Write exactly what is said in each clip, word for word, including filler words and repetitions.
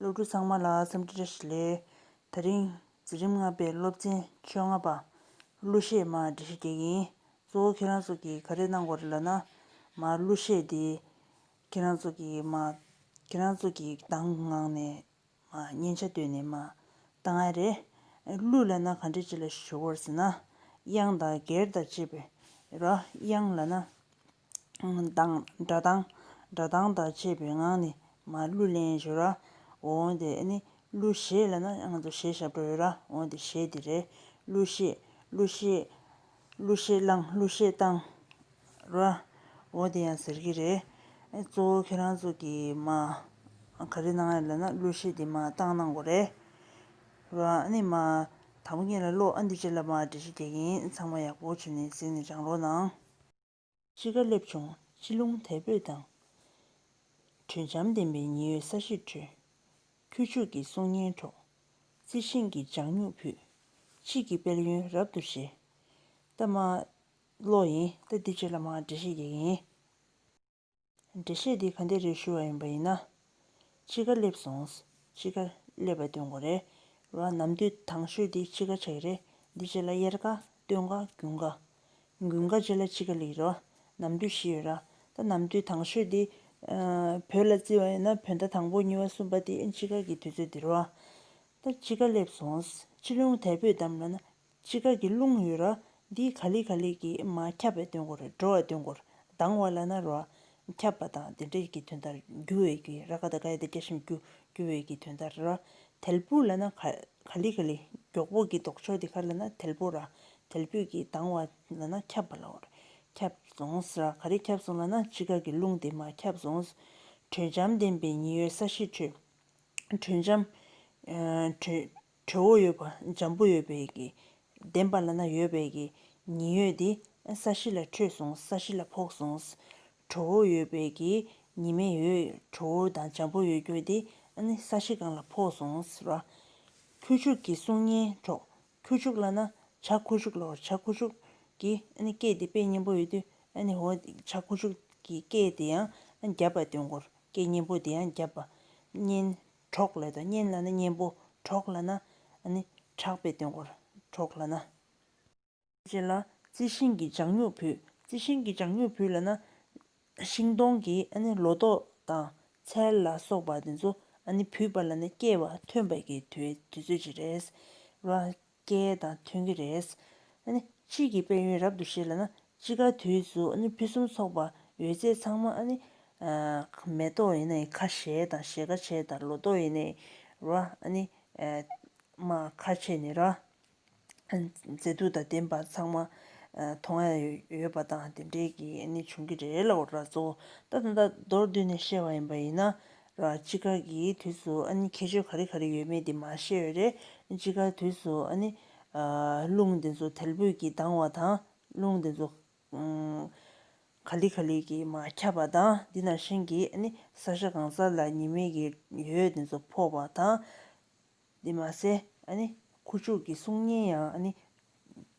སློབ་ཕྲུག་ཚང་མ་ལ་འཚམས་འདྲི་བཀྲ་ཤིས་བདེ་ལེགས། དེ་རིང་འཛིན་རིམ་ལྔ་པའི་སློབ་ཚན་བཅོ་ལྔ་པ། གླུ་གཞས་མར་འགྲེལ་བཤད་རྒྱག་གི་ཡིན། གཙོ་བོ་ཁྱེད་རང་ཚོ་གིས་ག་རེ་གནང་དགོས་རེད་ལབ་ན། མར་གླུ་གཞས་འདི་ཁྱེད་རང་ཚོ་གིས་མར་ཁྱེད་རང་ཚོ་གིས་གདངས་ངང་ནས་མར་སྙན་ཆ་བཏོན་ནས་མར་བཏང་ཡ་རེད། གླུ་ལབ་ན་ག་འདྲ་ཅིག་ལ་ཞུ་དགོས་ཟེར་ན། དབྱངས་དང་སྒེར་དང་བཅས་པའི་ར། དབྱངས་ལབ་ན། གདངས། སྒྲ་གདངས། སྒྲ་གདངས་དང་བཅས་པའི་ངང་ནས་མར་གླུ་ལེན་ཞོར་ར། འོ་དེ་ནི་གླུ་གཞས་ལབ་ན་ང་ཚོ་གཞས་ཞབས་བྲོ་ཡོད་ར། འོ་དེ་གཞས་དེ་རེད། གླུ་གཞས། གླུ་གཞས། གླུ་གཞས་བླངས། གླུ་གཞས་བཏང་། ར། འོ་དེ་ཡང་ཟེར་གི་རེད། གཙོ་བོ་ཁྱེད་རང་ཚོ་གིས་མར་ག་རེ་གནང་ཡ་ལབ་ན་གླུ་གཞས་དེ་མར་བཏང་གནང་དགོས་རེད། ར། ཨ་ནི་མར་དང་པོ་ཉིད་ལ་ཀློག། ཨ་འདི་རྗེས་ལ་མར་འགྲེལ་བཤད་རྒྱག་གི་ཡིན། ཚང་མ་ཡག་པོ་བྱས་ནས་གཟིགས་ནས་སྦྱང་རོགས་གནང་། དཔྱིད་ཀ་སླེབས་བྱུང་། དཔྱིད་རླུང་དལ་པོས་ལྡང་། དྲོད་འཇམ་ལྡན་པའི་ཉི་འོད་ས་གཞིར་འཕྲོས། ཁྱུ་མཆུ་གི་གསུང་སྙན་སྒྲོག། རྩི་ཤིང་གི་ལྗང་མྱུག་ཕུད། དཔྱིད་ཀྱི་དཔལ་ཡོན་རབ་ཏུ་བཞད། ད་མར་ཀློག་ཡིན། ད་འདི་རྗེས་ལ་མར་འགྲེལ་བཤད་རྒྱག་གི་ཡིན། འགྲེལ་བཤད་འདི་ག་འདྲ་རེད་ཞུ་བ་ཡིན་པ་ཡིན་ན། དཔྱིད་ཀ་སླེབས་སོང་། དཔྱིད་ཀ་སླེབས་པ་སྟོན་དགོས་རེད། ར། ནམ་དུས་དང་ཤོས་འདི་དཔྱིད་ཀ་ཆགས་ཀྱི་རེད། འདི་རྗེས་ལ་དབྱར་ཁ། སྟོན་ཁ། དགུན་ཁ། དགུན་ཁ་རྗེས་ལ་དཔྱིད་ཀ་སླེབས་ཀྱི་རེད། ནམ་དུས་བཞི་ཡོད་ར། ད་ནམ་དུས་དང་ཤོས་འདི། ཨ། བོད་ལ་བརྩི་བ་ཡིན་ན་བོད་ཟླ་དང་པོ་གཉིས་པ་གསུམ་པ་དེ་དཔྱིད་ཀ་གི་དུས་ཚོད་འདི་རེད། ད་དཔྱིད་ཀ་སླེབས་སོང་། དཔྱིད་རླུང་དལ་པོས་བསྡམས་ལབ་ན། དཔྱིད་ཀ་གི་རླུང་ཡོད་ར། འདི་ག་ལེ་ག་ལེ་གིས་མར་ཁྱབ་པའི་སྟོན་གོ་རེད། འགྲོ་བའི་སྟོན་གོ་རེད། ལྡང་བ་ལབ་ན་ར། ཁྱབ་པ་དང་དེ་འདྲའི་གི་དོན་དག་རྒྱུ་བའི་གི་ར། ག་ད་ག་ཡ་དེ་སྐྱ་ཞབས་རྒྱུ། རྒྱུ་བའི་གི་དོན་དག་ར། དལ་པོ་ལབ་ན་ག་ག་ལེ་ག་ལེ་མགྱོགས་པོ་གི་ལྡོག་ཕྱོགས་དེ་ག་ལབ་ན་དལ་པོ་ར། དལ་པོ་གི་ལྡང་བ་ལབ་ན་ཁྱབ་པ་ལབ་གོ་རེད། ཁྱབ་སོང་ཟེར་ར། ག་རེ་ཁྱབ་སོང་ལབ་ན་དཔྱིད་ཀ་གི་རླུང་དེ་མར་ཁྱབ་སོང་། དྲོད་འཇམ་ལྡན་པའི་ཉི་འོད་ས་གཞིར་འཕྲོས། དྲོད་འཇམ། ཨ། དྲོད། དྲོད་པོ་ཡོད་པ། འཇམ་པོ་ཡོད་པའི་གི། ལྡན་པ་ལབ་ན་ཡོད་པའི་གི་ཉི་འོད་དེ་ས་གཞི་ལ་འཕྲོས་སོང་། ས་གཞི་ལ་ཕོག་སོང་། དྲོ་པོ་ཡོད་པའི་གི་ཉི་མའི་འོད་དྲོ་པོ་དང་འཇམ་པོ་ཡོད་རྒྱུ་དེ་ཨ་ནི་ས་གཞི་སྒང་ལ་ཕོག་སོང་ཟེར་བ། ཁྱུ་མཆུ་གི་གསུང་སྙན་སྒྲོག། ཁྱུ་མཆུ་ལབ་ན་བྱ་ཁུ་བྱུག་ལབ་པ། བྱ་ཁུ་བྱུག་གི་ཨ་ནི་སྐད་དེ་དཔེ་སྙན་པོ་ཡོད་དུས། ཨ་ནི་འོ་བྱ་ཁུ་བྱུག་གི་སྐད་དེ་ཡང་རྒྱབ་པ་སྟོན་གོ་རེད། སྐད་སྙན་པོ་དེ་ཡང་རྒྱབ་པ། སྙན། སྒྲོག་ལབ་དང་། སྙན་ལབ་ན་སྙན་པོ། སྒྲོག་ལབ་ན་ཨ་ནི་གྲགས་པའི་སྟོན་གོ་རེད། སྒྲོག་ལབ་ན། རྗེས་ལ་རྩི་ཤིང་གི་ལྗང་མྱུག་ཕུད། རྩི་ཤིང་གི་ལྗང་མྱུག་ཕུད་ལབ་ན། ཤིང་སྡོང་གི་ཨ་ནི་ལོ་ཏོག་དང་ཚལ་ལ་སོགས་པ་དེ་ཚོ་ཨ་ནི་བུད་པ་ལབ་ན་སྐྱེ་བ་ཐོན་པ་གི་དུས་དུས་ཚོད་ཅིག་རེད། ར། སྐྱེ་དང་ཐོན་གྱི་རེད། ཨ་ནི་དཔྱིད་ཀྱི་དཔལ་ཡོན་རབ་ཏུ་བཞད་ལབ་ན་དཔྱིད་ཀ་དུས་སུ་ཨ་ནི་ཕུན་སུམ་ཚོགས་པ་ཡོད་ཚད་ཚང་མ་ཨ་ནི། ཨ། མེ་ཏོག་ཡིན་ནའི་ཁ་བཞད་དང་བཞད་ཁ་བྱས་དང་། ལོ་ཏོག་ཡིན་ནའི་ར། ཨ་ནི། ཨ། མར་ཁ་ཕྱེ་ནས་ར། མཛེས་སྡུག་དང་ལྡན་པ་ཚང་མ་མཐོང་ཡ་ཡོད་པ་དང་དེ་འདྲའི་གི་ནི་བྱུང་གི་རེད་ལབ་པ་ར། གཙོ་བོ་ད་ད་ལྟ་མདོར་བསྡུས་ནས་བཤད་པ་ཡིན་པ་ཡིན་ན་ར། དཔྱིད་ཀ་གི་དུས་སུ་ཨ་ནི་ཁྱད་ཆོས་ག་རེ་ག་རེ་ཡོད་མེད་དེ་མར་བཤད་ཡོད་རེད། དཔྱིད་ཀ་དུས་སུ་ཨ་ནི་རླུང་དེ་ཚོ་དལ་པོས་ཀྱི་ལྡང་བ་དང་། རླུང་དེ་ཚོ་ག་ལེ་ག་ལེ་གི་མར་ཁྱབ་པ་དང་། འདི་ནང་བཞིན་གྱི་ཨ་ནི་ས་གཞི་གང་ས་ལ་ཉི་མའི་གི་འོད་དེ་ཚོ་ཕོག་པ་དང་། དེ་མ་ཟད་ཨ་ནི་ཁུ་བྱུག་གི་གསུང་སྙན་ཡང་ཨ་ནི་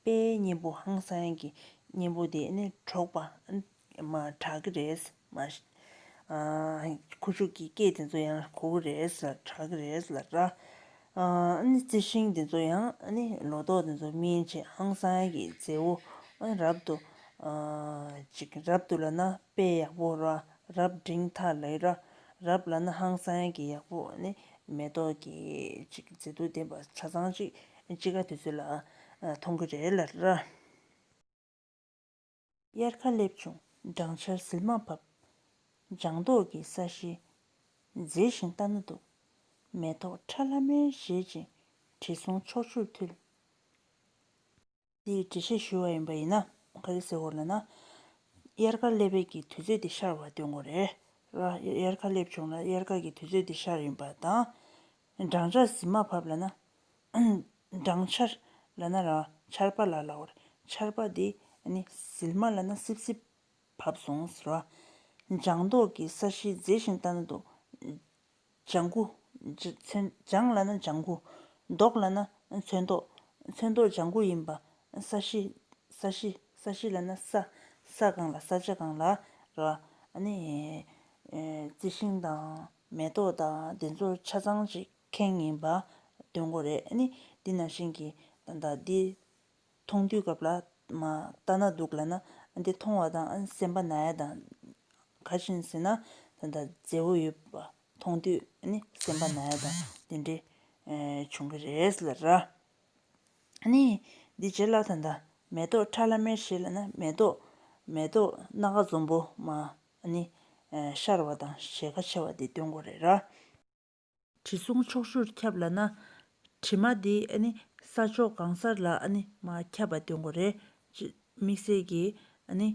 དཔེ་སྙན་པོ། ཧང་སང་ཡ་གི་སྙན་པོ་དེ་ཨ་ནི་སྒྲོག་པ། ཨ་ནི་མར་གྲགས་ཀྱི་རེད། མར། ཨ། ཁུ་བྱུག་གི་སྐད་དེ་ཚོ་ཡང་གོ་གི་རེད་ལ། གྲགས་ཀྱི་རེད་ལ་ར། ཨ་ནི་རྩི་ཤིང་དེ་ཚོ་ཡང་ཨ་ནི་ལོ་ཏོག་དེ་ཚོ་སྨིན་བྱས་ཧང་སང་ཡ་གི་མཛེས་པོ། ཨ་ནི་རབ་ཏུ། ཨ། ཅིག་རབ་ཏུ་ལབ་ན་དཔེ་ཡག་པོ་ར། རབ་འབྲིང་ཐ་ལ་ར། རབ་ལབ་ན་ཧང་སང་ཡ་གི་ཡག་པོ། ཨ་ནི་མེ་ཏོག་གི་ཅིག་མཛེས་སྡུག་ལྡན་པ་ཆ་ཚང་ཅིག་དཔྱིད་ཀ་དུས་ཚོད་ལ་མཐོང་གི་རེད་ལ་ར། དབྱར་ཁ་སླེབས་བྱུང་། སྦྲང་ཆར་ཟིལ་མ་བབས། ལྗང་མདོག་གི་ས་གཞི་མཛེས་ཤིང་ལྟ་ན་སྡུག། མེ་ཏོག་ཁྲ་ལམ་མེར་བཞད་ཅིང་དྲི་བསུང་ཕྱོགས་བཅུར་འཐུལ། འདིའི་འགྲེལ་བཤད་ཞུ་བ་ཡིན་པ་ཡིན་ན། ག་རེ་ཟེར་དགོས་ལབ་ན། དབྱར་ཁ་སླེབས་པའི་གི་དུས་ཚོད་འདི་ཤར་བ་སྟོན་དགོས་རེད། ར། དབྱར་ཁ་སླེབས་བྱུང་ན་དབྱར་ཁ་གི་དུས་ཚོད་འདི་ཤར་ཡིན་པ་དང་། སྦྲང་ཆར་ཟིལ་མ་བབས་ལབ་ན། སྦྲང་ཆར་ལབ་ན་ར་ཆར་པ་ལ་ལབ་པ་རེད། ཆར་པ་འདི་ཨ་ནི་ཟིལ་མ་ལབ་ན་སིབ་སིབ་བབས་སོང་ཟེར་བ། ལྗང་མདོག་གི་ས་གཞི་མཛེས་ཤིང་ལྟ་ན་སྡུག། ལྗང་གུ། ལྗ- ཚོན- ལྗང་ལབ་ན་ལྗང་གུ། མདོག་ལབ་ན་ཚོན་མདོག། ཚོན་མདོག་ལྗང་གུ་ཡིན་པ། ས་གཞི། ས་གཞི། ས་གཞི་ལབ་ན་ས། ས་སྒང་ལ། ས་ཆ་སྒང་ལ་ར། ཨ་ནི། ཨེ། རྩི་ཤིང་དང་ མེ་ཏོག་དང་དེ་ཚོ་ཆ་ཚང་ཅིག་ཁེངས་ཡིན་པ་སྟོན་གྱི་རེད། ཨ་ནི་འདི་ནང་བཞིན་གྱི་ད་ལྟ་འདི་མཐོང་དུས་སྐབས་ལ་མ་ལྟ་ན་སྡུག་ལབ་ན་འདི་མཐོང་བ་དང་སེམས་པ་ན་ཡ་དང་ག་བཞིན་ཟེར་ན་ད་ལྟ་མཛེས་པོ་ཡོད་པ་མཐོང་དུས་ཨ་ནི་སེམས་པ་ན་ཡ་དང་དེ་འདྲའི་ཨེ་བྱུང་གི་རེད་ལབ་ར། ཨ་ནི་འདི་རྗེས་ལ་ད་ལྟ་མེ་ཏོག་ཁྲ་ལམ་མེར་བཞད་ལབ་ན་མེ་ཏོག་མེ་ཏོག་སྣ་ཁ་འཛོམས་པོ་མ་ཨ་ནི་ཨེ་ཤར་བ་དང་ཞལ་ཁ་ཕྱེ་བ་འདི་སྟོན་གྱི་རེད་ར། དྲི་བསུང་ཕྱོགས་བཅུར་ཁྱབ་ལབ་ན། དྲི་མ་འདི་ཨ་ནི་ས་ཕྱོགས་གང་སར་ལ་ཨ་ནི་མར་ཁྱབ་པ་སྟོན་གྱི་རེད། ཅི་དམིགས་བསལ་གྱི་ཨ་ནི་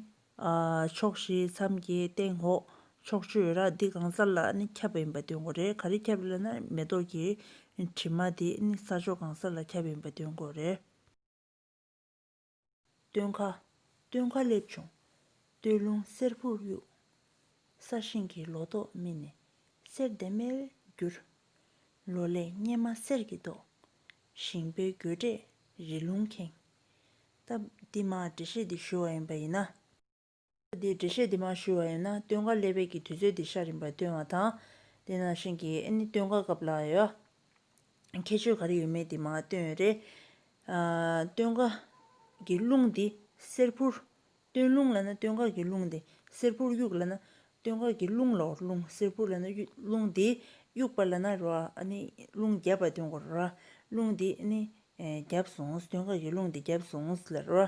ཨ་ཕྱོགས་བཞི་མཚམས་བརྒྱད་སྟེང་འོག་ཕྱོགས་བཅུ་ཡོད་ར་འདི་གང་སར་ལ་ཨ་ནི་ཁྱབ་པ་ཡིན་པ་སྟོན་གྱི་རེད། ག་རེ་ཁྱབ་ལབ་ན་མེ་ཏོག་གི་དྲི་མ་འདི་ཨ་ནི་ས་ཕྱོགས་གང་སར་ལ་ཁྱབ་པ་ཡིན་པ་སྟོན་གྱི་རེད། སྟོན་ཁ། སྟོན་ཁ་སླེབས་བྱུང་། སྟོད་རླུང་སེར་པོར་གཡུག་ས་ཞིང་གི་ལོ་ཏོག་སྨིན་ནས་སེར་ལྡེམ་མེར་གྱུར། ལོ་ལེགས་སྙེ་མ་གསེར་གྱི་མདོག་ཞིང་པའི་དགོད་སྒྲས་རི་ལུང་ཁེངས། ད་འདི་མ་འགྲེལ་བཤད་འདི་ཞུ་བ་ཡིན་པ་ཡིན་ན། འདི་འགྲེལ་བཤད་འདི་མ་ཞུ་བ་ཡིན་ན་སྟོན་ཁ་སླེབས་པའི་གི་དུས་ཚོད་འདི་ཤར་ཡིན་པ་སྟོན་བ་དང་། དེ་ནང་བཞིན་གྱི་ཨ་ནི་སྟོན་ཁ་སྐབས་ལ་ཡོད། ཁྱད་ཆོས་ག་རེ་ཡོད་མེད་དེ་མར་སྟོན་ཡོད་རེད། ཨ་སྟོན་ཁ་གི་རླུང་འདི་སེར་པོར། སྟོད་རླུང་ལབ་ན་སྟོན་ཁ་གི་རླུང་འདི་སེར་པོར་གཡུག་ལབ་ན་སྟོན་ཁ་གི་རླུང་ལ་རླུང་སེར་པོར་ལབ་ན་གཡུ་རླུང་འདི་གཡུག་པ་ལབ་ན་རོ་ཨ་ནི་རླུང་རྒྱབ་པ་སྟོན་གོ་རོ། རླུང་འདི་ཨ་ནི་རྒྱབ་སོང་སྟོན་ཁ་གི་རླུང་འདི་རྒྱབ་སོང་ལབ་རོ།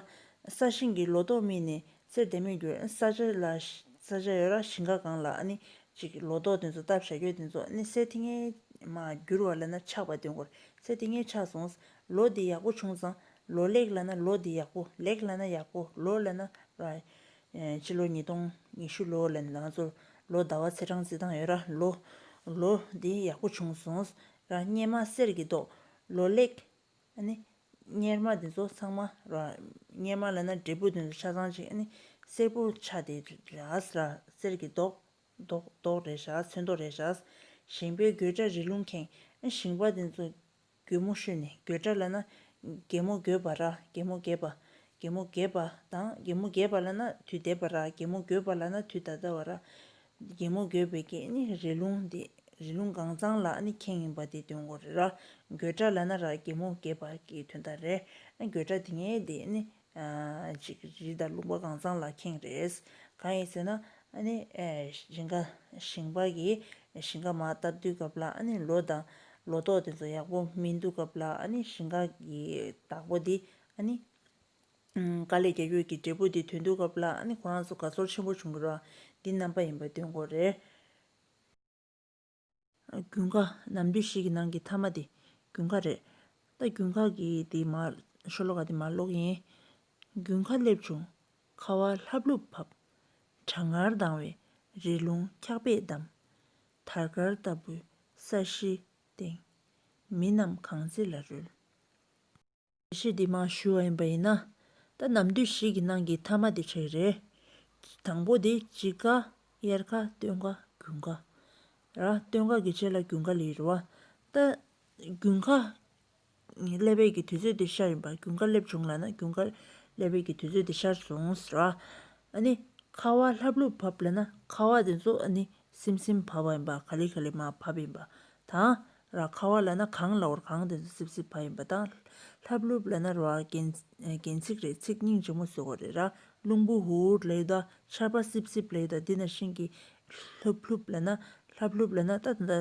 ས་ཞིང་གི་ལོ་ཏོག་སྨིན་ནས་སེར་ལྡེམ་མེར་གྱུར། ས་ཆ་ལ་ས་ཆ་ཡོད་ར་ཞིང་ཁ་གང་ལ་ཨ་ནི། ཅིག་ལོ་ཏོག་དེ་ཚོ་བཏབ་བཞག་རྒྱུ་དེ་ཚོ་ནི་སེར་ཐིང་ངེ་མ་འགྱུར་བ་ལབ་ན་ཆགས་པ་སྟོན་གོ། སེར་ཐིང་ངེ་ཆགས་སོང་། ལོ་འདི་ཡག་པོ་བྱུང་ཙང་ལོ་ལེགས་ལབ་ན་ལོ་འདི་ཡག་པོ། ལེགས་ལབ་ན་ཡག་པོ། ལོ་ལབ་ན་ར་ཕྱི་ལོ་ཉིས་སྟོང་ཉི་ཤུ་ལོ་ལབ་ན་ང་ཚོ་ལོ་ཟླ་བ་ཚེས་གྲངས་རྩི་སྟངས་ཡོད་ར། ལོ་ལོ་འདི་ཡག་པོ་བྱུང་སོང་། ར་སྙེ་མ་གསེར་གྱི་མདོག་ལོ་ལེགས། ཨ་ནི་གཉེར་མ་འདི་ཚོ་ཚང་མ་ར། གཉེར་མ་ལབ་ན་འབྲས་བུ་འདི་ཚོ་ཆ་ཚང་ཅིག་ཨ་ནི་སེར་པོ་ཆགས་ཏེ་ར་ས་ར་གསེར་གྱི་མདོག་མདོག་མདོག་རེད་ཤག་ཚོན་མདོག་རེད་ཤག་ཞིང་པའི་དགོད་སྒྲ་རི་ལུང་ཁེངས། ཨ་ཞིང་པ་འདི་ཚོ་གད་མོ་ཤོར་ནས། དགོད་སྒྲ་ལབ་ན་གད་མོ་དགོད་པ་ར། གད་མོ་བགད་པ། གད་མོ་བགད་པ་དང་། གད་མོ་བགད་པ་ལབ་ན་དུས་འདས་པ་ར། གད་མོ་དགོད་པ་ལབ་ན་དུས་ད་ལྟ་བ་ར། གད་མོ་དགོད་པའི་གད་ནི་རི་ལུང་འདི། རི་ལུང་གང་ཚང་ལ་ཨ་ནི་ཁེངས་ཡིན་པ་དེ་སྟོན་གོ་རེད་ར། དགོད་སྒྲ་ལབ་ན་ར་གད་མོ་བགད་པ་གི་དོན་དག་རེད། ཨ་དགོད་སྒྲ་དེ་ངའི་དེ་ཨ་ནི་ཨ་ཅིག་རི་དང་ལུང་པ་གང་ཚང་ལ་ཁེངས་རེད། གང་ཡིན་ཟེར་ན་ཨ་ནི་ཨ་ཞིང་ཁ་ཞིང་པ་གི་ཞིང་ཁ་མར་བཏབ་དུས་སྐབས་ལ་ཨ་ནི་ལོ་དང་ལོ་ཏོག་དེ་ཚོ་ཡག་པོ་སྨིན་དུས་སྐབས་ལ་ཨ་ནི་ཞིང་ཁ་གི་བདག་པོ་དེ་ཨ་ནི། ཨུམ། དཀའ་ལས་རྒྱག་རྒྱུ་གི་འབྲས་བུ་དེ་ཐོན་དུས་སྐབས་ལ་ཨ་ནི་ཁོ་རང་ཚོ་དགའ་ཚོར་ཆེན་པོ་བྱུང་གི་རེད་བ། འདི་རྣམ་པ་ཡིན་པ་སྟོན་གོ་རེད། དགུན་ཁ། ནམ་དུས་བཞི་གི་ནང་གི་མཐའ་མ་དེ་དགུན་ཁ་རེད། ད་དགུན་ཁ་གི་དེ་མར་ཤོ་ལོ་ཀ་དེ་མར་ཀློག་ཡིན། དགུན་ཁ་སླེབས་བྱུང་། ཁ་བ་ལྷབ་ལྷུབ་བབས། གྲང་ངར་ལྡང་བའི་རི་ལུང་འཁྱག་པས་བསྡམས། དར་དཀར་ལྟ་བུའི་ས་གཞིའི་སྟེང་། མི་རྣམས་གངས་རྩེ་ལ་རོལ། འགྲེལ་བཤད་འདི་མར་ཞུ་བ་ཡིན་པ་ཡིན་ན། ད་ནམ་དུས་བཞི་གི་ནང་གི་མཐའ་མ་དེ་ཆགས་ཀྱི་རེད། དང་པོ་དེ་དཔྱིད་ཀ། དབྱར་ཁ། སྟོན་ཁ། དགུན་ཁ། ར། སྟོན་ཁ་གི་རྗེས་ལ་དགུན་ཁ་སླེབས་རེད་བ། ད་དགུན་ཁ་སླེབས་པའི་གི་དུས་ཚོད་དེ་ཤར་ཡིན་པ། དགུན་ཁ་སླེབས་བྱུང་ལབ་ན་དགུན་ཁ་སླེབས་པའི་གི་དུས་ཚོད་དེ་ཤར་སོང་ཟེར་བ། ཨ་ནི་ཁ་བ་ལྷབ་ལྷུབ་བབས་ལབ་ན་ཁ་བ་དེ་ཚོ་ཨ་ནི་སིམ་སིམ་བབས་པ་ཡིན་པ། ག་ལེ་ག་ལེ་མར་བབས་ཡིན་པ་དང་། ར། ཁ་བ་ལབ་ན་གངས་ལབ་པ་རེད། གངས་དེ་ཚོ་སིབ་སིབ་བབས་ཡིན་པ་དང་། ལྷབ་ལྷུབ་ལབ་ན་ར་རྒྱན་རྒྱན་ཚིག་རེད། ཚིག་སྙིང་རྗེ་མོ་བཟོ་དགོས་རེད་ར། རླུང་བུ་འུར་འུར་ལབ་ཡོད་ད། ཆར་པ་སིབ་སིབ་ལབ་ཡོད་ད། འདི་ནང་བཞིན་གྱི་ལྷུབ་ལྷུབ་ལབ་ན། ལྷབ་ལྷུབ་ལབ་ན་ད་ད་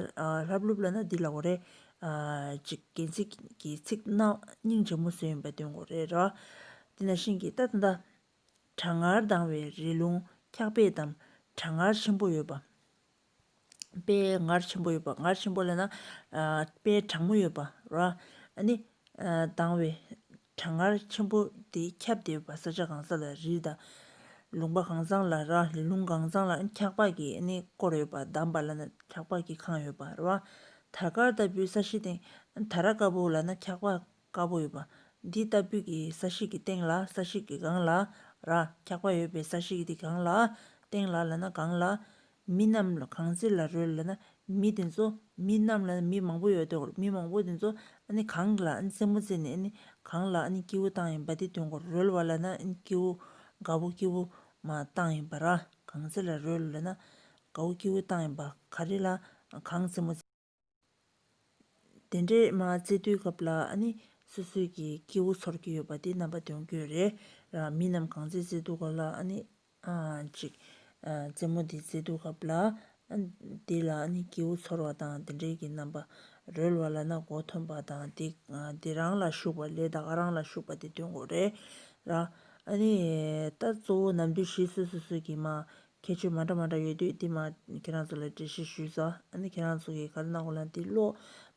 ལྷབ་ལྷུབ་ལབ་ན་འདི་ལབ་དགོས་རེད། ཅིག་རྒྱན་ཚིག་གི་ཚིག་སྣ་སྙིང་རྗེ་མོ་བཟོས་ཡིན་པ་སྟོན་དགོས་རེད་ར། འདི་ནང་བཞིན་གྱི་ད་ད་ད། གྲང་ངར་ལྡང་བའི་རི་ལུང་འཁྱག་པས་བསྡམས། གྲང་ངར་ཆེན་པོ་ཡོད་པ། དཔེ་ངར་ཆེན་པོ་ཡོད་པ། ངར་ཆེན་པོ་ལབ་ན། ཨ། དཔེ་གྲང་མོ་ཡོད་པ་ར། ཨ་ནི། ཨ། ལྡང་བའི་གྲང་ངར་ཆེན་པོ་དེ་ཁྱབ་བསྡད་ཡོད་པ། ས་ཆ་གང་ས་ལ། རི་དང་ལུང་པ་གང་ཚང་ལ་ར། རི་ལུང་གང་ཚང་ལ་འཁྱག་པ་གིས་ཨ་ནི་བསྐོར་ཡོད་པ། བསྡམས་པ་ལབ་ན་འཁྱག་པ་གིས་གང་ཡོད་པ་ར། དར་དཀར་ལྟ་བུའི་ས་གཞི་སྟེང་། དར་དཀར་པོ་ལབ་ན་འཁྱག་པ་དཀར་པོ་ཡོད་པ། འདི་ལྟ་བུ་གི་ས་གཞི་གི་སྟེང་ལ། ས་གཞི་གི་སྒང་ལ་ར། འཁྱག་པ་ཡོད་པའི་ས་གཞི་གི་དེ་སྒང་ལ། སྟེང་ལ་ལབ་ན་སྒང་ལ། མི་རྣམས་ལ་གངས་རྩེ་ལ་རོལ་ལབ་ན། མི་དེ་ཚོ། མི་རྣམས་ལབ་ན་མི་མང་པོ་ཡོད་དེ། མི་མང་པོ་དེ་ཚོ་ཨ་ནི་གངས་ལ་ཨ་ནི་རྩེད་མོ་རྩེ་ནས། ཨ་ནི་གངས་ལ་ཨ་ནི་སྐྱིད་པོ་བཏང་ཡིན་པ་དེ་སྟོན་གོ། རོལ་བ་ལབ་ན་ཨ་ནི་སྐྱིད་པོ། དགའ་པོ་སྐྱིད་པོ་མར་བཏང་ཡིན་པ་ར། གངས་རྩེ་ལ་རོལ་ལབ་ན་དགའ་པོ་སྐྱིད་པོ་བཏང་ཡིན་པ། ག་རེ་ལ། གང་རྩེད་མོ་དེ་འདྲས་མར་རྩེ་དུས་སྐབས་ལ་ཨ་ནི་སོ་སོའི་གི་སྐྱེ་བོ་ཚོར་གྱི་ཡོད་པ་དེ་རྣམ་པ་སྟོན་གྱི་ཡོད་རེད། ར་མི་རྣམས་གང་རྩེད་རྩེ་དུས་སྐབས་ལ་ཨ་ནི་ཨ་ཅིག་ཨ་རྩེད་མོ་དེ་རྩེ་དུས་སྐབས་ལ་ཨ་དེ་ལ་ཨ་ནི་སྐྱེ་བོ་ཚོར་བ་དང་དེ་འདྲས་ཀྱི་རྣམ་པ། རོལ་བ་ལབ་ན་མགོ་འཐོམས་པ་དང་དེ་ཨ་དེ་རང་ལ་ཞུགས་པ། ལས་ད་ག་རང་ལ་ཞུགས་པ་དེ་སྟོན་དགོས་རེད། ར་ཨ་ནི་ད་གཙོ་བོ་ནམ་དུས་བཞི་སོ་སོ་སོ་སོ་གི་མ་ཁྱད་ཆོས་མ་འདྲ་མ་འདྲ་ཡོད་དུས་དེ་མ་ཁྱེད་རང་ཚོ་ལ་འགྲེལ་བཤད་ཞུས་ཙང་ཨ་ནི་ཁྱེད་རང་ཚོ་གིས་ག་རེ་གནང་དགོས་ལབ་ན་དེ་ཀློག་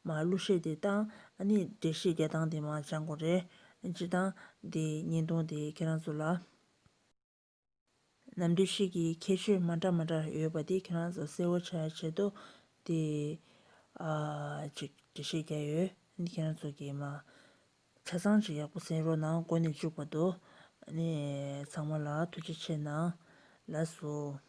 མ་གླུ་གཞས་དེ་བཏང་ཨ་ནི་འགྲེལ་བཤད་རྒྱག་སྟངས་དེ་མ་སྦྱང་དགོས་རེད། སྤྱིར་བཏང་དེ་བརྙན་ཐུང་དེ་ཁྱེད་རང་ཚོ་ལ་ནམ་དུས་བཞི་གི་ཁྱད་ཆོས་མ་འདྲ་མ་འདྲ་ཡོད་པ་དེ་ཁྱེད་རང་ཚོ་གསལ་བོ་ཆགས་ཡ་ཆེད་དུ་དེ་ཨ་ཅིག་འགྲེལ་བཤད་རྒྱག་ཡོད། ཨ་ནི་ཁྱེད་རང་ཚོ་གིས་མ་ཆ་ཚང་ཅིག་ཡག་པོ་གསན་རོགས་གནང་། མགོ་ནས་མཇུག་བར་དུ། ཨ་ནི་ཚང་མ་ལ་ཐུགས་རྗེ་ཆེ་གནང་། ལགས་སོ།